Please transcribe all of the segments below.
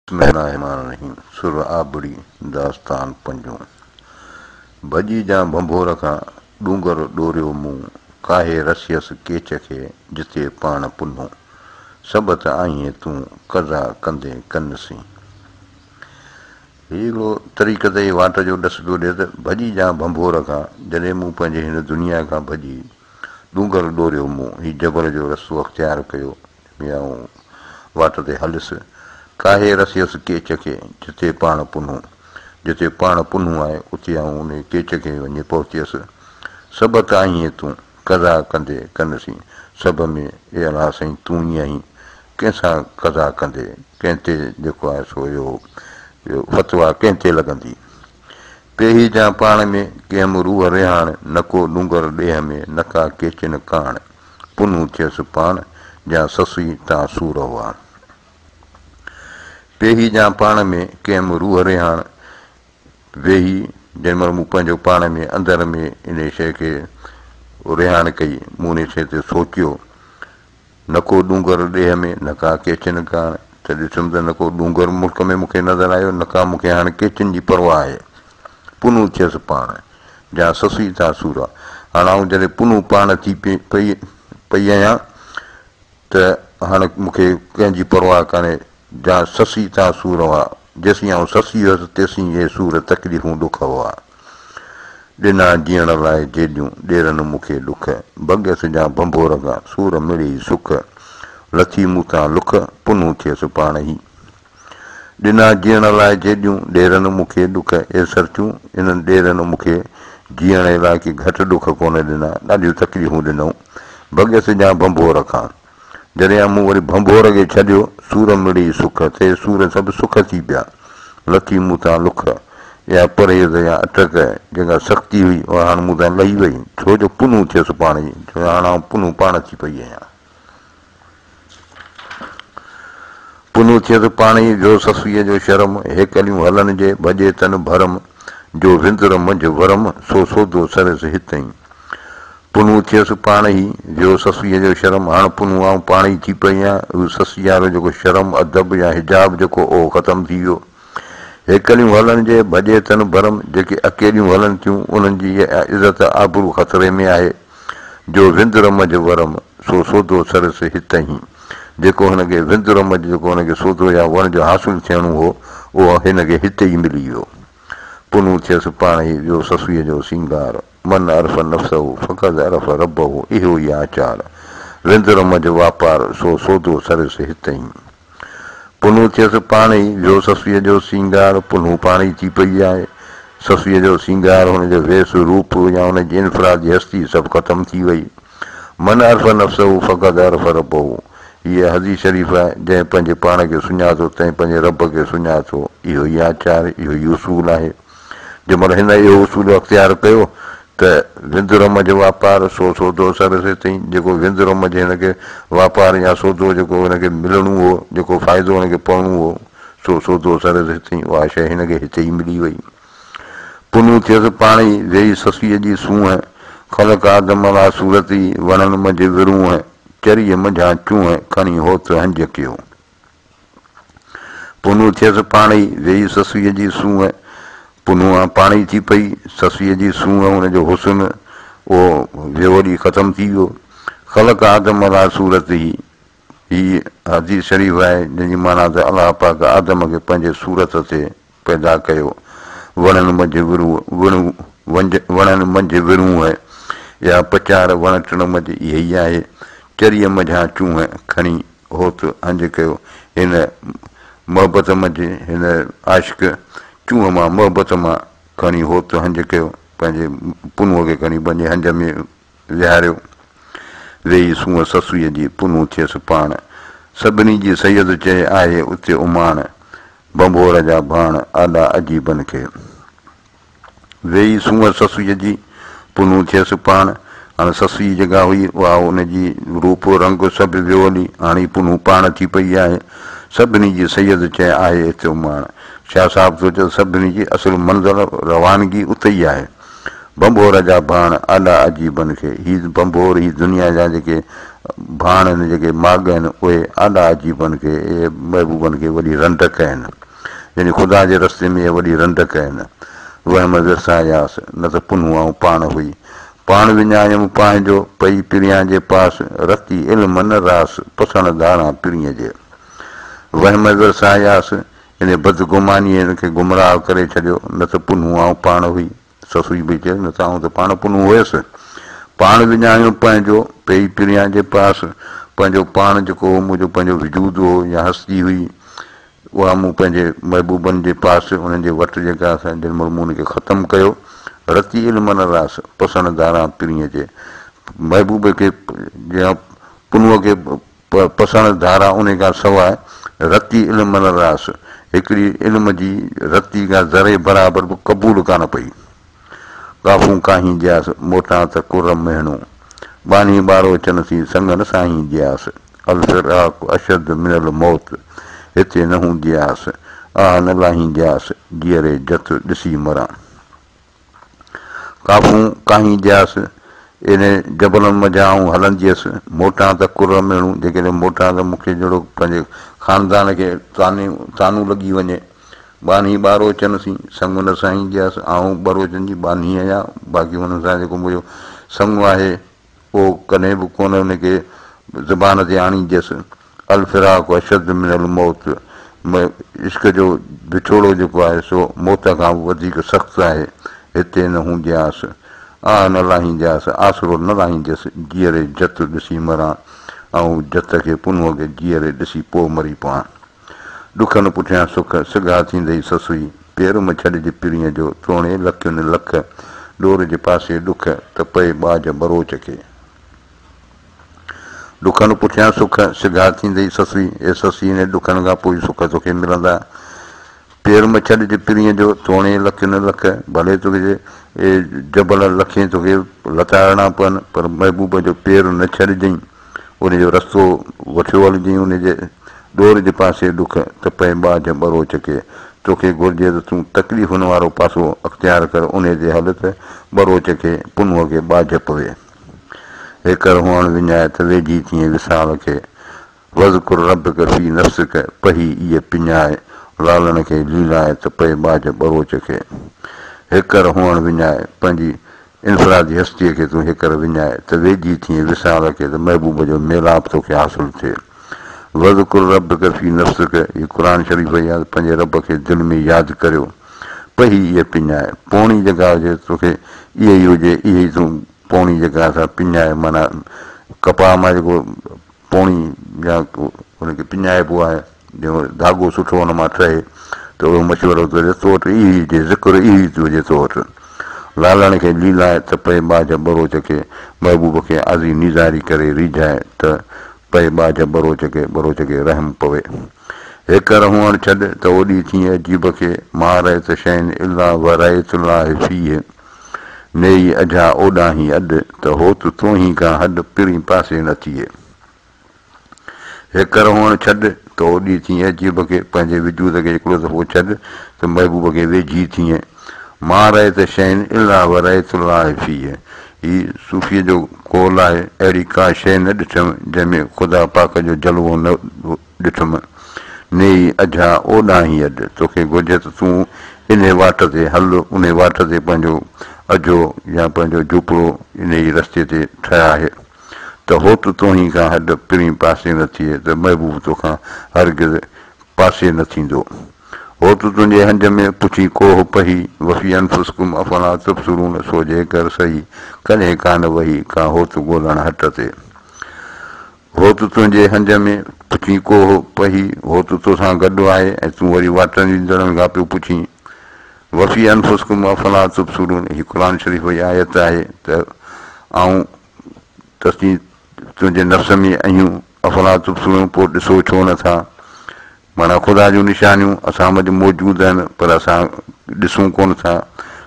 بسم الله الرحمٰن الرحيم سر آبڙي داستان پنجون ڀڄي جان ڀنڀور کان ڏونگر ڏوريو مون ڪاهي رسيس ڪيچ کي جتي پاڻ پنهون سڀ ته آهين تون قضا ڪندين ڪن سين. هي هڪڙو طريقت جي واٽ جو ڏس پيو ڏئي ته ڀڄي جان ڀنڀور کان جڏهن مون پنهنجي هن دنيا کان ڀڄي ڏونگر ڏوريو مون هي جبل جو رستو اختيار ڪيو ۾ آئون واٽ تي هليس، ڪاهي رسيس ڪيچ کي، جتي پاڻ پنهون، جتي پاڻ پنهون آهي، اتي آئون انهيء ڪيچ کي وڃي پهتيس. سڀ ته آهين تون، قضا ڪندي ڪن سين، سڀ ۾ اي الله سائين تون ئي آهين، ڪنهن سان قضا ڪندي، ڪنهن تي جيڪو آهي سو اهو فتويٰ ڪنهن تي لڳندي؟ پيهي جان پاڻ ۾، ڪيم روح رهاڻ، نڪو ڏونگر ڏيهه ۾، نڪا ڪيچن ڪاڻ. پنهون ٿيس پاڻ، جا سسئي تان سور هئا. پيهي جان پاڻ ۾، ڪيم روح رهاڻ، ويهي جنهن مهل مون پنهنجو پاڻ ۾ اندر ۾ انهيء شيء کي رهاڻ ڪئي، مون انهيء شيء تي سوچيو، نڪو ڏونگر ڏيهه ۾، نڪا ڪيچن ڪاڻ، ته ڏٺم ته نڪو ڏونگر ملڪ ۾ مون کي نظر آيو، نڪا مون کي هاڻ ڪيچن جي پرواهه آهي. پنهون ٿيس پاڻ. جا سسئي ٿا سورا. هاڻ آئون جڏهن پنهون پاڻ ٿي پئي آهيان ته هاڻ مون کي ڪنهن جي پرواهه ڪانهي. جا سسئي ٿا سور هئا. جيسين آئون سسئي هيس تيسين اهي سور تڪليفون ڏک هئا. ڏنا جيئڻ لاء جيڏيون، ڏيرن مون کي ڏک. ڀڳيس جا ڀنڀور کان، سور مڙيئي سک. لٿي مون تان لک، پنهون ٿيس پاڻ ئي. ڏنا جيئڻ لاء جيڏيون، ڏيرن مون کي ڏک اي سرتيون، انهن ڏيرن مون کي جيئڻ لاء ڪي گهٽ ڏک ڪونه ڏنا، ڏاڍيون تڪليفون ڏنائون. ڀڳيس جان ڀنڀور کان. جڏهن مون وري ڀنڀور کي ڇڏيو، سور مڙئي سک، ته اهي سور سڀ سک ٿي پيا. لٿي مون تان لک، اها پرهيز يا اٽڪ، جيڪا سختي هئي، اها هاڻ مون تان لهي وئي، ڇو جو پنهون ٿيس پاڻ ئي، ڇو جو هاڻ آئون پنهون پاڻ ٿي پئي آهيان. پنهون ٿئي ته پاڻ ئي جو سسئيء جو شرم، هيڪليون هلن جي، ڀڄي تن ڀرم، جو وندر منجهه ورم، سو سودو سرس هت ئي. پنهون ٿيس پاڻ ئي، جو سسئيء جو شرم، هاڻ پنهون آئون پاڻ ئي ٿي پئي آهيان، اهو سسئيء وارو جيڪو شرم، ادب يا حجاب جيڪو اهو ختم ٿي ويو. هيڪليون هلن جي، ڀڄي تن ڀرم، جيڪي اڪيليون هلن ٿيون، انهن جي عزت آبرو خطري ۾ آهي. جو وندر منجهه ورم، سو سودو سرس هت هين. جيڪو هن کي وندر منجهه جيڪو هن کي سودو يا وڻج حاصل ٿيڻو هو، اهو هن کي هتي ئي ملي ويو. پنهون ٿيس پاڻ ئي ويو سسئيء جو سينگار. من عرف نفسه فقد عرف ربه اهو ئي آچار. وندر منجهه واپار، سو سودو سرس هت هين. پنهون ٿيس پاڻ ئي، ويو سسئيء جو سينگار، پنهون پاڻ ئي ٿي پئي آهي. سسئيء جو سينگار، هن جو ويس، روپ يا هن جي انفرادي هستي سڀ ختم ٿي وئي. من عرف نفسه فقد عرف ربه هيء حديث شريف آهي، جنهن پنهنجي پاڻ کي سڃاتو، تنهن پنهنجي رب کي سڃاتو. اهو ئي آچار، اهو ئي اصول آهي. جنهن مهل هن اهو اصول اختيار ڪيو ته وندر منجهه واپار، سو سودو سر سي تئين، جيڪو وندر منجهه هن کي واپار يا سودو جيڪو هن کي ملڻو هو، جيڪو فائدو هن کي پوڻو هو، سو سودو سر سي تئين، اها شيء هن کي هتي ئي ملي وئي. پنهون ٿيس پاڻ ئي، ويئي سسئيء جي سونهن، خلق آدم عليٰ صورتي، وڻن منجهه ورونهن، چريء منجهان چونهن، کڻي هوت هنج ڪيو. پنهون ٿيس پاڻ ئي، ويئي سسئيء جي سونهن. پنهون آ پاڻ ئي ٿي پئي، سسئيء جي سونهن، ان جو حسن، اهو ويو هلي ختم ٿي ويو. خلق آدم عليٰ صورته، هي حديث شريف آهي، جنهن جي معنيٰ ته الله پاڪ آدم کي پنهنجي صورت تي پيدا ڪيو. وڻن منجهه ورونهه، وڻن منجهه ورونهه يا پچار وڻ ٽڻ منجهه اهي ئي آهي. چريء منجهان چونهه کڻي هوت هنج ڪيو. هن محبت منجهه هن عاشق چونهه مان محبت مان کڻي هوت هنج ڪيو. پنهنجي پنهونء کي کڻي پنهنجي هنج ۾ ويهاريو. ويهي سونهن سسئيء جي پنهون ٿيس پاڻ. سڀني جي سيد چئي آهي اتي اماڻ. ڀنڀور جا ڀاڻ آڏا عجيبن کي. ويهي سونهن سسئيء جي پنهون ٿيس پاڻ. هاڻ سسئي جيڪا هئي اها ان جي روپ رنگ سڀ ويو هلي. هاڻ هي پنهون پاڻ ٿي پئي آهي. سڀني جي سيد چئي آهي اتي اماڻ. شاهه صاحب ٿو چئي ته سڀني جي اصل منزل روانگي اتي ئي آهي. ڀنڀور جا ڀاڻ آڏا عجيبن کي. هي ڀنڀور، هي دنيا جا جيڪي ڀاڻ آهن، جيڪي ماڳ آهن، اهي آڏا عجيبن کي، اهي محبوبن کي وڏي رنڊڪ آهن. يعني خدا جي رستي ۾ اها وڏي رنڊڪ آهي نه. وهم ورساياس، نه ته پنهون آئون پاڻ هئي. پاڻ وڃايم پنهنجو، پئي پريان جي پاس، رتي علم نه راس، پسڻ ڌاران پرينء جي. وهم ورساياس، يعني بدگمانيء هن کي گمراهه ڪري ڇڏيو، نه ته پنهون آئون پاڻ هئي. سسئي پئي چئي، نه ته آئون ته پاڻ پنهون هيس. پاڻ وڃايو پنهنجو، پئي پريان جي پاس، پنهنجو پاڻ جيڪو هو، منهنجو پنهنجو وجود هو يا هستي هئي، اها مون پنهنجي محبوبن جي پاس، انهن جي وٽ جيڪا اسان جن مهل مون ان کي ختم ڪيو. رتي علم نه راس، پسڻ ڌاران پرينء جي. محبوب کي يا پنهونء کي پسڻ ڌاران انهي کان سواء، رتي علم نه راس، هڪڙي علم جي رتي کان ذري برابر به قبول ڪانه پئي. ڪافون ڪاهين جياس، موٽان ته ڪر مهڻو. ٻانهي ٻاروچن سين، سڱ نه ساهين جياس. الفراق اشد من الموت، هتي نه هوندياس، آه نه لاهيندياس، جيئري جت ڏسي مران. ڪافون ڪاهين جياس، انهي جبلن منجهان آئون هلنديس، موٽان ته ڪر ميڻون، جيڪڏهن موٽان ته مون کي جهڙوڪ پنهنجي خاندان کي طعنو لڳي وڃي. ٻانهي ٻاروچن سين، سڱ نه سهين جياس، آئون ٻروچن جي ٻانهي آهيان، باقي انهن سان جيڪو منهنجو سڱ آهي، اهو ڪڏهن به ڪونه ان کي زبان تي آڻينديس. الفراق اشد من الموت، عشق جو وڇوڙو جيڪو آهي سو موت کان به وڌيڪ سخت آهي. هتي نه هوندياس، آه نه لاهيندياس، آسرو نه لاهينديس، جيئري جت ڏسي مران، آئون جت کي پنهونء کي جيئري ڏسي پوء مري پوان. ڏکن پٺيان سک، سگها ٿيندئي سسئي، پير م ڇڏج پرينء جو، توڻي لکين لک، ڏور جي پاسي ڏک، ته پئي ٻاجهه ٻروچ کي. ڏکن پٺيان سک، سگها ٿيندئي سسئي، اي سسئي انهي ڏکن کان پوء سک توکي ملندا. پير م ڇڏج پرينء جو، توڻي لکين لک، ڀلي توکي اي جبل لکين توکي لتاڙڻا پون، پر محبوب جو پير نه ڇڏجئين. ان جو رستو وٺيو هلجين، ان جي ڏور جي پاسي ڏک ته پئي ٻاجهه ٻروچ کي. توکي گهرجي ته تون تڪليفن وارو پاسو اختيار ڪر، انهي تي هل ته ٻروچ کي، پنهونء کي ٻاجهه پوي. هيڪر هئڻ وڃاء ته ويجهي ٿئين وصال کي. واذڪر ربڪ في نفسڪ پهي ايء پڃاء، لالڻ کي ليلاء ته پئي ٻاجهه ٻروچ کي. هيڪر هئڻ وڃاء، پنهنجي انفرادي هستيء کي تون هيڪر وڃاء ته ويجهي ٿئين وصال کي ته محبوب جو ميلاپ توکي حاصل ٿئي. واذڪر ربڪ في نفسڪ هي قرآن شريف جي آيت پنهنجي رب کي دل ۾ ياد ڪريو. پهي ايء پڃاء، پوڻي جيڪا هجي توکي اها ئي هجي، اها ئي تون پوڻي جيڪا سا پڃاء معنيٰ ڪپاهه مان جيڪو پوڻي يا ان کي پڃائبو آهي جيئن ڌاڳو سٺو ان مان ٺهي ته اهو مشورو ٿو ڏي تو وٽ اهو ئي هجي ذڪر اهو ئي هجي تو وٽ لالڻ کي ليلائي ته پئي ٻاجهه ٻروچ کي محبوب کي آزي نيزاري ڪري ريجهائي ته پئي ٻاجهه ٻروچ کي ٻروچ کي رحم پوي هيڪر هئڻ ڇڏ ته اوڏي ٿئين عجيب کي ما رأيت شيئا الا ورأيت الله فيه نيئي اجها اوڏانهين اڏ، ته هوت توهين کان هڏ پرين پاسي نه ٿئي. هيڪر هئڻ ڇڏ، ته اوڏي ٿئين عجيب کي، پنهنجي وجود کي هڪڙو دفعو ڇڏ، ته محبوب کي ويجهي ٿئين. ما رأيت شيئا الا ورأيت الله فيه هي صوفيء جو قول آهي، اهڙي ڪا شيء نه ڏٺم، جنهن ۾ خدا پاڪ جو جلوو نه ڏٺم، نيئي اجها اوڏانهين اڏ. توکي گهرجي ته تون انهي واٽ تي هل، انهي واٽ تي پنهنجو اجهو يا پنهنجو جهوپڙو انهي ئي رستي تي ٺهراء ته هوت توهين کان هڏ پرين پاسي نه ٿئي ته محبوب توکان هرگز پاسي نه ٿيندو. هوت تنهنجي هنج ۾ پڇي ڪوهه پهي، وفي انفسڪم افلا تبصرون سو جيڪر سهي، ڪڏهن ڪانه وهي ڪا هوت ڳولڻ هٽ تي. هوت تنهنجي هنج ۾، پڇين ڪوهه پهي، هوت توسان گڏ آهي ۽ تون وري واٽن ويندڙن کان پيو پڇين. وفي انفسڪم افلا تبصرون هي قرآن شريف جي آيت آهي ته آئون تسين تنهنجي نفس ۾ آهيون افلا تبصرون پوء ڏسو ڇو نه ٿا؟ معنيٰ خدا جون نشانيون اسان منجهه موجود آهن پر اسان ڏسون ڪونه ٿا،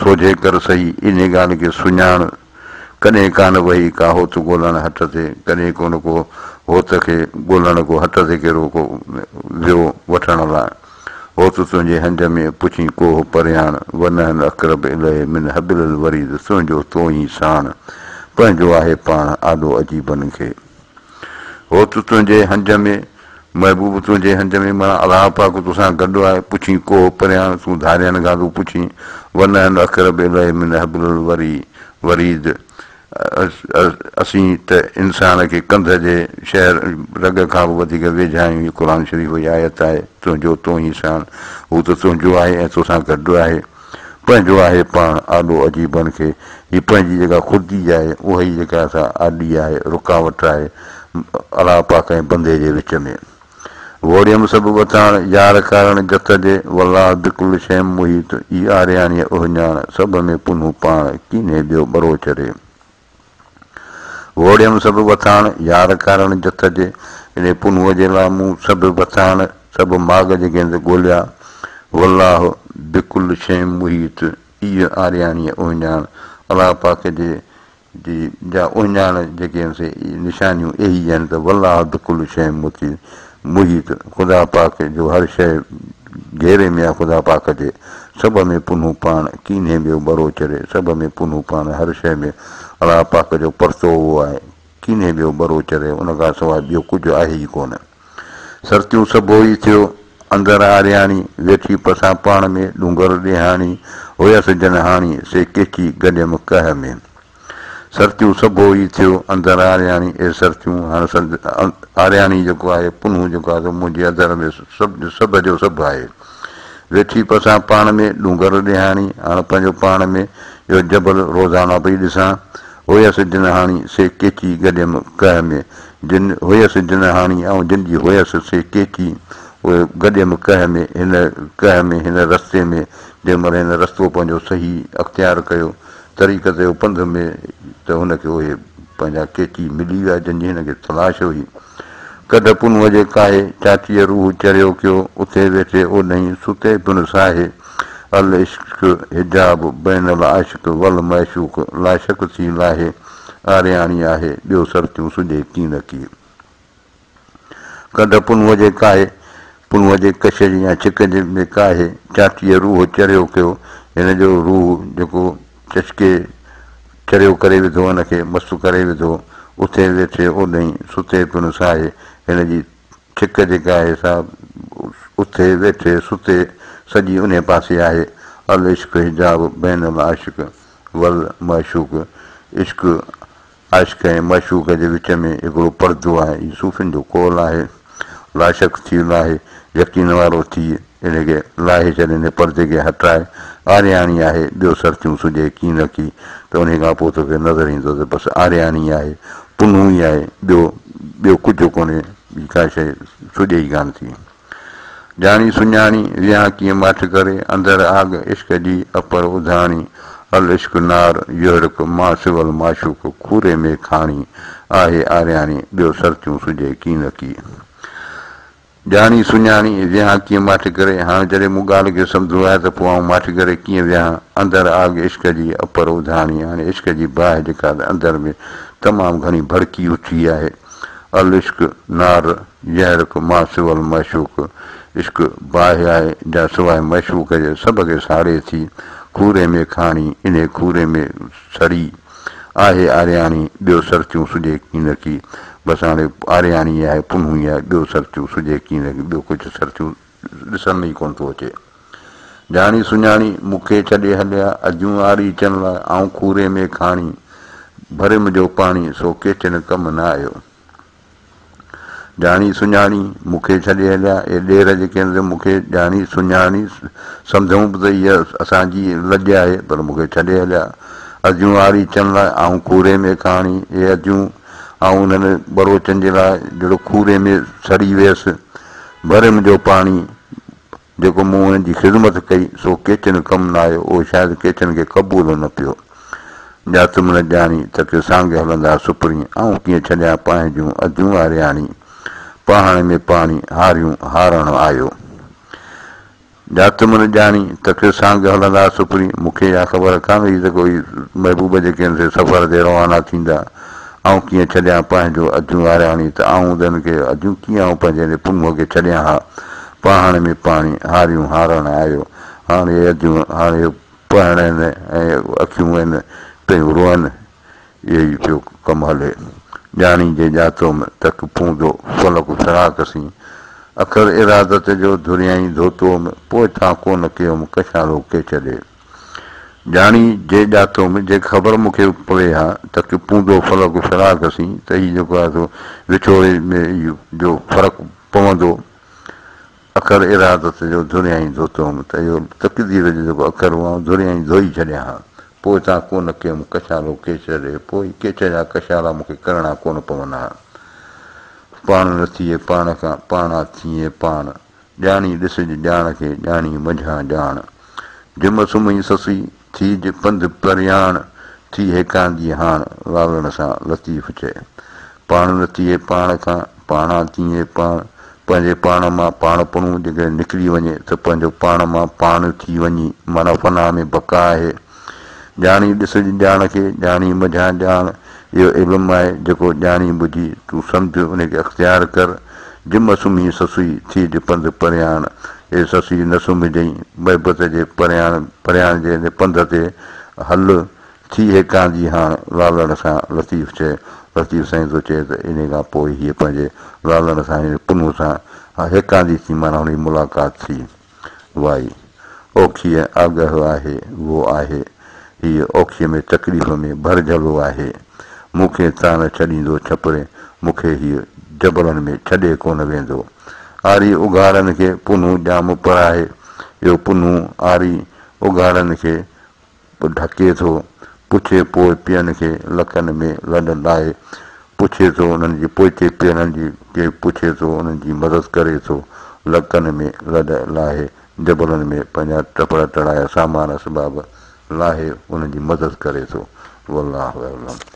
سو جيڪر سهي انهيء ڳالهه کي سڃاڻ، ڪڏهن ڪانه وهي ڪا هوت ڳولڻ هٽ تي، ڪڏهن ڪونه ڪو هوت کي ڳولڻ ڪو هٽ تي ڪهڙو ڪو ويو وٺڻ لاء. هوت تنهنجي هنج ۾ پڇين ڪوهه پرياڻ، ونحن اقرب اليه من حبل الوريد تنهنجو تو ئي ساڻ، پنهنجو آهي پاڻ آڏو عجيبن کي. هوت تنهنجي هنج ۾. محبوب تنهنجي هنج ۾ معنيٰ الله پاڪ توسان گڏ آهي، پڇين ڪوهه پريان، تون ڌارين کان ٿو پڇين، ونحن اقرب اليه من حبل الوريد، اسين ته انسان کي ڪنڌ جي شهر رڳ کان به وڌيڪ ويجها آهيون، هي قرآن شريف جي آيت آهي، تنهنجو تون ئي ساڻ، هو ته تنهنجو آهي ۽ توسان گڏ آهي، پنهنجو آهي پاڻ آڏو عجيبن کي، هي پنهنجي جيڪا خودي آهي اها ئي جيڪا سا آڏي آهي، رڪاوٽ آهي الله پاڪ ۽ بندي جي وچ ۾. ووڙيم سڀ وٿاڻ، يار ڪارڻ جت جي، والله بڪل شيء محيط، اي آرياڻيء اهڃاڻ، سڀ ۾ پنهون پاڻ، ڪينهي ٻيو ٻروچ ري. ووڙيم سڀ وٿاڻ، يار ڪارڻ جت جي، انهي پنهونء جي لاء مون سڀ وٿاڻ، سڀ ماڳ جيڪي آهن سي ڳوليا، والله بڪل شيء محيط، اي آرياڻيء اهڃاڻ، الله پاڪ جي جي جا اهڃاڻ جيڪي آهن سي نشانيون اهي ئي آهن ته والله بڪل شيء محيط خدا پاڪ جو هر شيء گهيري ۾ آهي خدا پاڪ جي سڀ ۾ پنهون پاڻ ڪينهي ٻيو ٻروچ ري سڀ ۾ پنهون پاڻ هر شيء ۾ الله پاڪ جو پرتو اهو آهي ڪينهي ٻيو ٻروچ ري ان کان سواء ٻيو ڪجهه آهي ئي ڪونه. سرتيون سڀوئي ٿيو، اندر آرياڻي، ويٺي پسان پاڻ ۾، ڏونگر ڏيهاڻي، هيس جن هاڻي، سي ڪيچي گڏيم ڪهه ۾. سرتيون سڀوئي ٿيو، اندر آرياڻي، اي سرتيون، هاڻ آرياڻي جيڪو آهي، پنهون جيڪو آهي، سو منهنجي اندر ۾ سڀ سڀ جو سڀ آهي. ويٺي پسان پاڻ ۾، ڏونگر ڏيهاڻي، هاڻ پنهنجو پاڻ ۾ اهو جبل روزانه پئي ڏسان. هيس جن هاڻي، سي ڪيچي گڏيم ڪهه ۾. جن هيس جن هاڻي، آئون جن جي هيس، سي ڪيچي اهي گڏيم ڪهه ۾. هن ڪهه ۾، هن رستي ۾، جنهن مهل هن رستو پنهنجو صحيح اختيار ڪيو، طريقت جو پنڌ ۾، ته هن کي اهي پنهنجا ڪيچي ملي ويا، جن جي هن کي تلاش هئي. ڪڍ پنهونء جي ڪاهي، چاچيء روح چريو ڪيو، اٿي ويٺي اوڏهين، ستي پڻ ساهي. العشق حجاب بين العاشق والمعشوق، لاشڪ ٿي لاهي، آرياڻي آهي، ٻيو سرتيون سجهي ڪين ڪي. ڪڍ پنهونء جي ڪاهي، پنهونء جي ڪش جي يا ڇڪ جي ۾ ڪاهي، چاچيء روح چريو ڪيو، هن جو روح جيڪو چشڪي چريو ڪري وڌو ان کي مست ڪري وڌو، اٿي ويٺي اوڏهين، ستي پڻ ساهي، هن جي ڇڪ جيڪا آهي سا اٿي ويٺي ستي سڄي انهي پاسي آهي، العشق حجاب بين العاشق والمعشوق، عشق عاشق ۽ معشوق جي وچ ۾ هڪڙو پردو آهي، هي صوفين جو قول آهي، لاشڪ ٿي لاهي، يقين وارو ٿي ان کي لاهي ڇڏ، ان پردي کي هٽائي، آرياڻي آهي، ٻيو سرتيون سجهي ڪين رکي ته انهي کان پوء توکي نظر ايندو ته بس آرياڻي آهي، پنهون ئي آهي، ٻيو ٻيو ڪجهه ڪونهي، ٻي ڪا شيء سجهي ئي ڪانه ٿي. ڄاڻي سڃاڻي، ويهان ڪيئن ماٺ ڪري، اندر آڳ عشق جي، اپر اڌاڻي، العشق نار يحرق ما سوى المعشوق، کوري ۾ کاڻي، آهي آرياڻي، ٻيو سرتيون سجهي ڪين ڪي. ڄاڻي سڃاڻي، ويهان ڪيئن ماٺ ڪري، هاڻ جڏهن مون ڳالهه کي سمجهيو آهي ته پوء آئون ماٺ ڪري ڪيئن ويهان، اندر آڳ عشق جي، اپر اڌاڻي، هاڻي عشق جي باهه جيڪا ته اندر ۾ تمام گهڻي ڀڙڪي اٿي آهي. العشق نار يحرق ما سوى المعشوق، عشق باهه آهي جا سواء معشوق جي سڀ کي ساڙي ٿي، کوري ۾ کاڻي، انهي کوري ۾ سڙي، آهي آرياڻي، ٻيو سرتيون سجهي ڪينڪي، بس هاڻي آرياڻي آهي، پنهون ئي آهي، ٻيو سرتيون سجهي ڪينڪي، ٻيو ڪجهه سرتيون ڏسڻ ۾ ئي ڪونه ٿو اچي. ڄاڻي سڃاڻي مون کي ڇڏي هليا، اديون آريچن لاء، آئون کوري ۾ کاڻي، ڀريم جو پاڻي، سو ڪيچن ڪم نه آيو. ڄاڻي سڃاڻي مون کي ڇڏي هليا، اهي ڏير جيڪي آهن سي مون کي ڄاڻي سڃاڻي سمجهئون به ته هيء اسان جي لڄ آهي، پر مون کي ڇڏي هليا. اديون آريچن لاء، آئون کوري ۾ کاڻي، اهي اديون آئون انهن ٻروچن جي لاء جهڙو کوري ۾ سڙي ويس. ڀريم جو پاڻي، جيڪو مون انهن جي خدمت ڪئي، سو ڪيچن ڪم نه آيو، اهو شايد ڪيچن کي قبول نه پيو. ڄاتم نه ڄاڻي، ته ڪي سانگ هلندا سپرين، آئون ڪيئن ڇڏيان پنهنجون اديون آرياڻي، پاهڻ ۾ پاڻي، هاريون هارڻ آيو. ڄاتم نه ڄاڻي، ته ڪي سانگ هلندا سپرين، مون کي اها خبر ڪانه هئي ته ڪوئي محبوب جيڪي آهن سي سفر تي روانا ٿيندا، آئون ڪيئن ڇڏيان پنهنجو اديون آرياڻي ته آئون تن کي اديون ڪيئن آئون پنهنجي هن پنهونء کي ڇڏيان ها، پاهڻ ۾ پاڻي، هاريون هارڻ آيو، هاڻ اهي اديون هاڻ اهي پهڻ آهن ۽ اکيون آهن پيون روئن، اهو ئي پيو ڪم هلي. ڄاڻي جي ڄاتوم تڪ پوندو فلڪ فراق سين. اکر ارادت جو ڌريائين ڌوتوم، پوء تان ڪونه ڪيوم ڪشالو ڪيچ ڏي. ڄاڻي جي ڄاتوم، جي خبر مون کي پوي ها، ته ڪي پوندو فلڪ فراق سين، ته هي جيڪو آهي سو وڇوڙي ۾ جو فرق پوندو. اکر ارادت جو ڌريائين ڌوتوم، ته اهو تقدير جو جيڪو اکر هو، آئون ڌريائين ڌوئي ڇڏيان ها. پوء تان ڪونه ڪيوم ڪشالو ڪيچ ڏي، پوء هي ڪيچ جا ڪشالا مون کي ڪرڻا ڪونه پون ها. پاڻ نه ٿئي پاڻ کان، پاڻا ٿئين پاڻ. ڄاڻي ڏسج ڄاڻ کي، ڄاڻي منجهان ڄاڻ. جم سمهي سسئي، ٿيج پنڌ پرياڻ، ٿي هيڪاندي هاڻ، لالڻ سان لطيف چئي. پاڻ نه ٿئي پاڻ کان، پاڻا ٿئين پاڻ. پنهنجي پاڻ مان پاڻپڻو جيڪڏهن نڪري وڃي ته پنهنجو پاڻ مان پاڻ ٿي وڃي، معنيٰ فنا ۾ بقا آهي. ڄاڻي ڏسج ڄاڻ کي، ڄاڻي منجهان ڄاڻ، اهو علم آهي، جيڪو ڄاڻي ٻجهي، تون سمجهه، ان کي اختيار ڪر. جم سمهي سسئي، ٿيج پنڌ پرياڻ. اي سسئي نه سمهجئين، محبت جي پرياڻ، پرياڻ جي پنڌ تي هل، ٿي هيڪاندي هاڻ، لالڻ سان لطيف چئي. لطيف سائين ٿو چئي ته انهيء کان پوء هيء پنهنجي لالڻ سان يعني پنهون سان هيڪاندي ٿي معنيٰ هن جي ملاقات ٿي. وائي، اوکيء آڳهه آهي، وو آهي. هيء اوکيء ۾ تڪليف ۾ ڀرجهلو آهي. مون کي تان نه ڇڏيندو ڇپري، مون کي هيء جبلن ۾ ڇڏي ڪونه ويندو. آري اگهاڙن کي پنهون ڄام پراهي. اهو پنهون آري اگهاڙن کي ڍڪي ٿو، پڇي پوء پين کي لڪن ۾ لڏ لاهي پڇي ٿو، انهن جي پوئتي پيلن جي کي پڇي ٿو، انهن جي مدد ڪري ٿو، لڪن ۾ لڏ لاهي جبلن ۾ پنهنجا ٽپڙ ٽڙايا سامان اسباب لاهي انهن جي مدد ڪري ٿو. والله اعلم.